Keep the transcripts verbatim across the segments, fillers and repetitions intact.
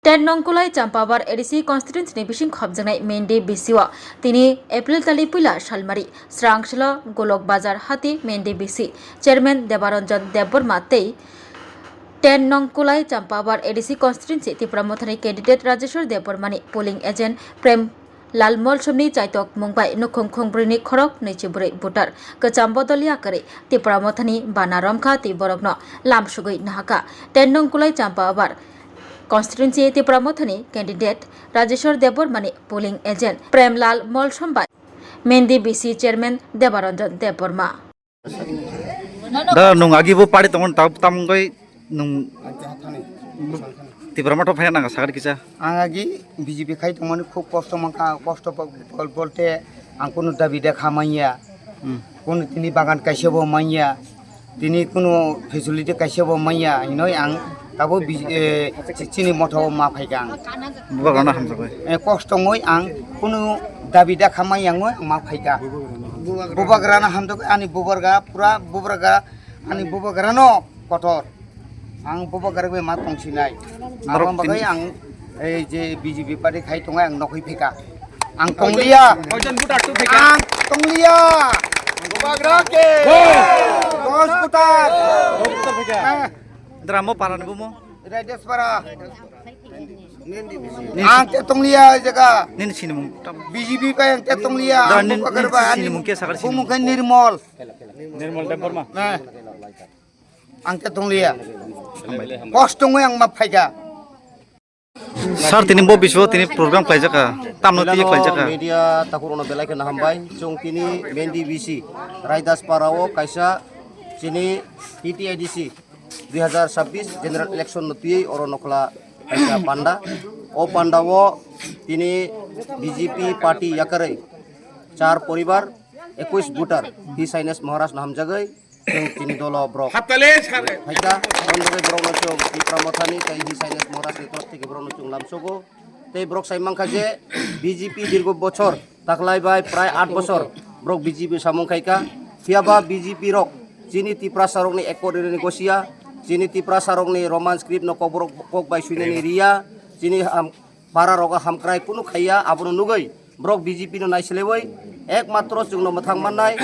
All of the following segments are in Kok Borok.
Ten nong Kulai Champawar A D C constituency ni bising khopjaknai Mendi B C o tini April tali puila salmari Srangselo Golok Bazar hati Mendi B C chairman Debaranjan Debbarma tei ten nong Kulai Champawar A D C constituency Tipra Mothani candidate Rajeshwar Debbarmani polling agent Prem Lal Molsomni chaitok mung bai nukhung khungbroini khorok nwichibrwi voter kwcham bodol yakarwi Tipra Mothani bana romkha tei borokno lamsugwi nahakha. Ten nong Kulai Champawar constituency Tipra Mothani candidate Rajeshwar Debbarmani polling agent Premlal Molsom bai Mendi B C chairman Debaranjan Debbarma. Da nung agi bo party tongo ta-, tamung bai nung Tipra Motha phai nang sakar kisa. Ang agi B J P khai tongmani khub kosto mankha, kosto bo-, bol-, bolte ang kunu dabi dekha manya, Hmm. kunu tini bagan kaisa bo manya, tini kunu facility kaisa bo manya, hinoi ang tabo bi-, eh, chi-, chini motha o ma phaikha ang. Bubagrano hamjakgwi. Eh, kosto wngwi ang kunu dabi da khamai yangwi ang ma phaikha. Bubagrano hamjakgwi ani bubagra pura bubagra ani bubagrano kotor. Ang bubagra bai ma tongsinai. Norok Aboni bagwi tini ang ei je B J P party khai tongo ang nokhui phika. Ang tongliya. Koijon voter tu phika? Ang tongliya. Bubagra ke. Dos voter. Dos voter phika. Eh. Dramo parani bumo? Raidespara. Ang te tongliya jaga. Nini sinimung tam. B J P bai ang te tongliya. Da, Ang nin-, bubagra nin bai ani sinimung ke sakar bumung sinimung? Khe Nirmol. Nirmol Debbarma. Nah. Ang te tongliya. Hambai. Kosto wngwi ang ma phaikha. Sir, tini bo bisingo tini program khlaijak kha. Tamno tiyok khlaijak kha. Media takhurokno belai kheno hambai. Chwng tini Mendi B C Raidaspara o kaisa chini T T A D C dui hazar sabbish general election no twiwi oro nokla kaisa panda. O panda o tini B J P party yakarwi char poribar, ekwis voter His Highness Maharaj no hamjagwi chwng chini dolo borok Hattale sare. Phaikha, aboni bagwi borokno chwng Tipra Mothani tei His Highness Maharaj ni torop theke borokno chwng lamsogo. Tei borok sai mankha je B J P dirgo bochor taklai bai prai aat bochor borok B J P samung khaikha. Phiyaba B J P rok chini Tiprasa rokni ekko rini gosia, chini Tiprasa rokni Roman script no kokborok kok bai suinani riya, chini ham-, para rogo hamkrai kunu khaiya, abono nugwi borok B J P no naiselewoi ekmatro chwngno mwthang mannai,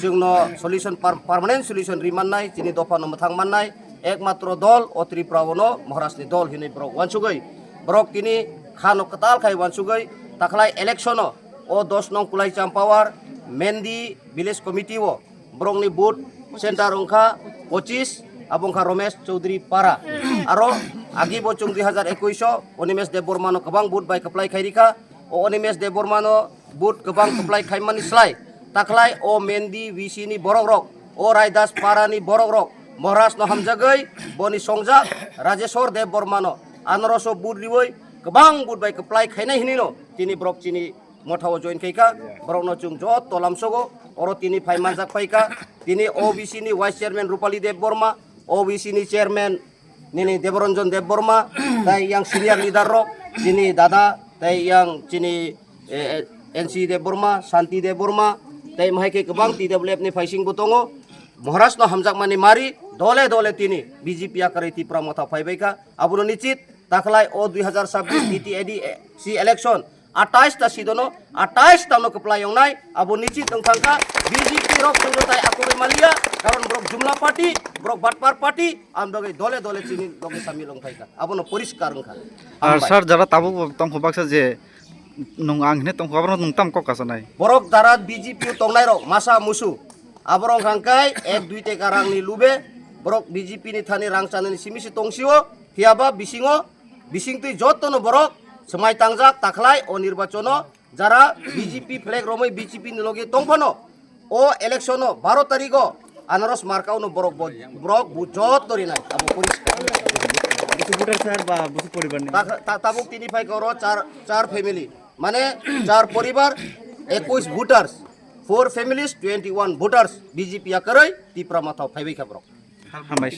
chwngno solution par-, permanent solution ri mannai, chini dophano mwthang mannai ekmatro dol o Tripura ono Maharaj ni dol hinwi borok uansugwi borok tini khano kwtal khai uansugwi taklai election o, o dos nong Kulai Champawar Mendi village committee o borokni booth center wngkha pochis, abo wngkha Romesh Chowdhury para. Aro agi bo chwng dui hazar ekwis o Onimesh Debbarma no kwbang booth bai kwplai khai rikha. O Onimesh Debbarma no booth kwbang kwplai khaimani slai taklai o Mendi B C ni borok rok, o Raidas para ni borok rok Maharaj no hamjagwi boni songjak Rajeshwar Debbarma no anoroso booth riwi kwbang booth bai kwplai khainai hinwi no tini borok chini motha o join khaikha, borokno chwng jotto lamsogo, oro tini phai manjak phaikha, tini O B C ni vice chairman Rupali Debbarma, O B C ni chairman nini Deboranjan Debbarma, tei yang senior leader rok, chini dada, tei yang chini, eh, eh, N C Debbarma, Shanti Debbarma, tei mahai khe kwbang T W F ni phaising bo tongo. Maharaj no hamjakmani mari, dole dole tini B J P yakarwi Tipra motha phaibaikha, abono nichit taklai o dui hazar sabbish T T A D C election atais ta seat ono, atais ta no kwplai wngnai, abo nichit wng thangkha. B J P rok chwngno tai akurwi manliya, karon borok jumla party, borok batpar party, ang bagwi dole dole chini loge samil wng phaikha, abono poriskar wngkha. Ar Hambai. Sir, jara tabuk tongkho baksa je nung ang hine tongkho, abono nung tam kok kasanai. Borok jara B J P o tongnai rok masa musu, aborok hangkai ek dui teka rangni lube, borok B J P ni thani rang chanani simi se tongsio, phiyaba bisingo, bisingtwi jottono borok swmai tangjak takhlai o nirbachono, jara B J P flag romwi B J P ni logi tongphano, o election o baro tarigo anaros marka uno borok bo-, borok bu jotto rinai, abo poriskar. Busu voter sir ba busu poribar ni? Ta-, ta-, tabuk tini phai koro char, char family, mane char poribar, ekwis voters, four families, twenty one voters, B J P yakarwi Tipra motha phaibai kha borok. Hambai.